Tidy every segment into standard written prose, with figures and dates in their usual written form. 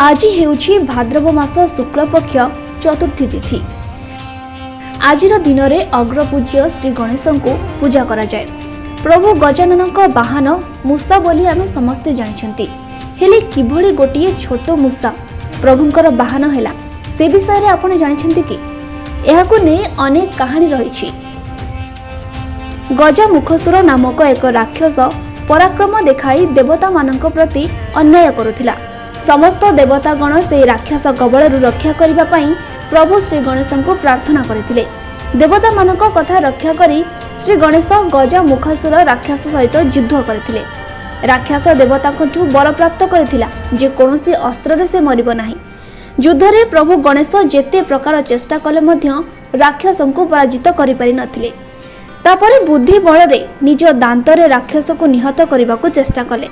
ଆଜି ହେଉଛି ଭାଦ୍ରବ ମାସ ଶୁକ୍ଳପକ୍ଷ ଚତୁର୍ଥୀ ତିଥି। ଆଜିର ଦିନରେ ଅଗ୍ରପୂଜ୍ୟ ଶ୍ରୀ ଗଣେଶଙ୍କୁ ପୂଜା କରାଯାଏ। ପ୍ରଭୁ ଗଜାନନଙ୍କ ବାହନ ମୂଷା ବୋଲି ଆମେ ସମସ୍ତେ ଜାଣିଛନ୍ତି। ହେଲେ କିଭଳି ଗୋଟିଏ ଛୋଟ ମୂଷା ପ୍ରଭୁଙ୍କର ବାହନ ହେଲା, ସେ ବିଷୟରେ ଆପଣ ଜାଣିଛନ୍ତି କି? ଏହାକୁ ନେଇ ଅନେକ କାହାଣୀ ରହିଛି। ଗଜାମୁଖସୁର ନାମକ ଏକ ରାକ୍ଷସ ପରାକ୍ରମ ଦେଖାଇ ଦେବତାମାନଙ୍କ ପ୍ରତି ଅନ୍ୟାୟ କରୁଥିଲା। ସମସ୍ତ ଦେବତାଗଣ ସେହି ରାକ୍ଷସ କବଳରୁ ରକ୍ଷା କରିବା ପାଇଁ ପ୍ରଭୁ ଶ୍ରୀ ଗଣେଶଙ୍କୁ ପ୍ରାର୍ଥନା କରିଥିଲେ। ଦେବତାମାନଙ୍କ କଥା ରକ୍ଷା କରି ଶ୍ରୀ ଗଣେଶ ଗଜାମୁଖାସୁର ରାକ୍ଷସ ସହିତ ଯୁଦ୍ଧ କରିଥିଲେ। ରାକ୍ଷସ ଦେବତାଙ୍କଠୁ ବରପ୍ରାପ୍ତ କରିଥିଲା ଯେ କୌଣସି ଅସ୍ତ୍ରରେ ସେ ମରିବ ନାହିଁ। ଯୁଦ୍ଧରେ ପ୍ରଭୁ ଗଣେଶ ଯେତେ ପ୍ରକାର ଚେଷ୍ଟା କଲେ ମଧ୍ୟ ରାକ୍ଷସଙ୍କୁ ପରାଜିତ କରିପାରିନଥିଲେ। ତାପରେ ବୁଦ୍ଧି ବଳରେ ନିଜ ଦାନ୍ତରେ ରାକ୍ଷସକୁ ନିହତ କରିବାକୁ ଚେଷ୍ଟା କଲେ।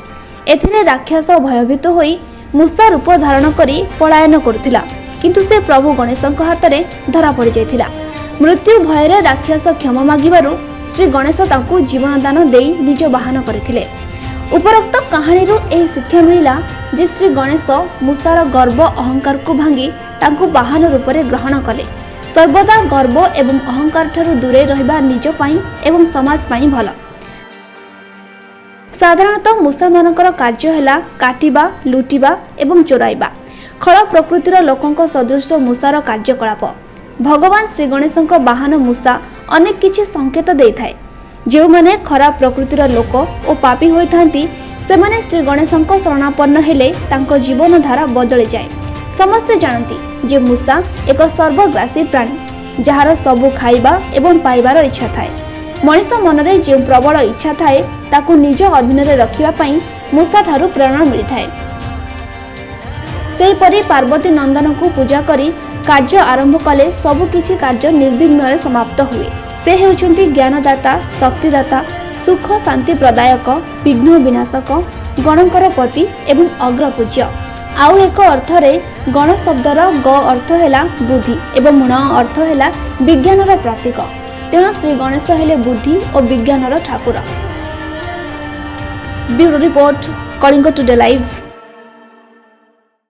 ଏଥିରେ ରାକ୍ଷସ ଭୟଭୀତ ହୋଇ ମୂଷା ରୂପ ଧାରଣ କରି ପଳାୟନ କରୁଥିଲା, କିନ୍ତୁ ସେ ପ୍ରଭୁ ଗଣେଶଙ୍କ ହାତରେ ଧରା ପଡ଼ିଯାଇଥିଲା। ମୃତ୍ୟୁ ଭୟରେ ରାକ୍ଷସ କ୍ଷମା ମାଗିବାରୁ ଶ୍ରୀ ଗଣେଶ ତାଙ୍କୁ ଜୀବନଦାନ ଦେଇ ନିଜ ବାହନ କରିଥିଲେ। ଉପରୋକ୍ତ କାହାଣୀରୁ ଏହି ଶିକ୍ଷା ମିଳିଲା ଯେ ଶ୍ରୀ ଗଣେଶ ମୂଷାର ଗର୍ବ ଅହଙ୍କାରକୁ ଭାଙ୍ଗି ତାଙ୍କୁ ବାହନ ରୂପରେ ଗ୍ରହଣ କଲେ। ସର୍ବଦା ଗର୍ବ ଏବଂ ଅହଙ୍କାରଠାରୁ ଦୂରେଇ ରହିବା ନିଜ ପାଇଁ ଏବଂ ସମାଜ ପାଇଁ ଭଲ। ସାଧାରଣତଃ ମୂଷାମାନଙ୍କର କାର୍ଯ୍ୟ ହେଲା କାଟିବା, ଲୁଟିବା ଏବଂ ଚୋରାଇବା। ଖଳ ପ୍ରକୃତିର ଲୋକଙ୍କ ସଦୃଶ ମୂଷାର କାର୍ଯ୍ୟକଳାପ। ଭଗବାନ ଶ୍ରୀ ଗଣେଶଙ୍କ ବାହନ ମୂଷା ଅନେକ କିଛି ସଂକେତ ଦେଇଥାଏ। ଯେଉଁମାନେ ଖରାପ ପ୍ରକୃତିର ଲୋକ ଓ ପାପୀ ହୋଇଥାନ୍ତି, ସେମାନେ ଶ୍ରୀ ଗଣେଶଙ୍କ ଶରଣାପନ୍ନ ହେଲେ ତାଙ୍କ ଜୀବନଧାରା ବଦଳିଯାଏ। ସମସ୍ତେ ଜାଣନ୍ତି ଯେ ମୂଷା ଏକ ସର୍ବଗ୍ରାସୀ ପ୍ରାଣୀ, ଯାହାର ସବୁ ଖାଇବା ଏବଂ ପାଇବାର ଇଚ୍ଛା ଥାଏ। ମଣିଷ ମନରେ ଯେଉଁ ପ୍ରବଳ ଇଚ୍ଛା ଥାଏ, ତାକୁ ନିଜ ଅଧୀନରେ ରଖିବା ପାଇଁ ମୂଷାଠାରୁ ପ୍ରେରଣା ମିଳିଥାଏ। ସେହିପରି ପାର୍ବତୀ ନନ୍ଦନଙ୍କୁ ପୂଜା କରି କାର୍ଯ୍ୟ ଆରମ୍ଭ କଲେ ସବୁକିଛି କାର୍ଯ୍ୟ ନିର୍ବିଘ୍ନରେ ସମାପ୍ତ ହୁଏ। ସେ ହେଉଛନ୍ତି ଜ୍ଞାନଦାତା, ଶକ୍ତିଦାତା, ସୁଖ ଶାନ୍ତି ପ୍ରଦାୟକ, ବିଘ୍ନ ବିନାଶକ, ଗଣଙ୍କର ପତି ଏବଂ ଅଗ୍ରପୂଜ୍ୟ। ଆଉ ଏକ ଅର୍ଥରେ ଗଣ ଶବ୍ଦର ଗ ଅର୍ଥ ହେଲା ବୁଦ୍ଧି ଏବଂ ଣ ଅର୍ଥ ହେଲା ବିଜ୍ଞାନର ପ୍ରତୀକ। ତେଣୁ ଶ୍ରୀ ଗଣେଶ ହେଲେ ବୁଦ୍ଧି ଓ ବିଜ୍ଞାନର ଠାକୁର। Bureau report, Kalinga today live.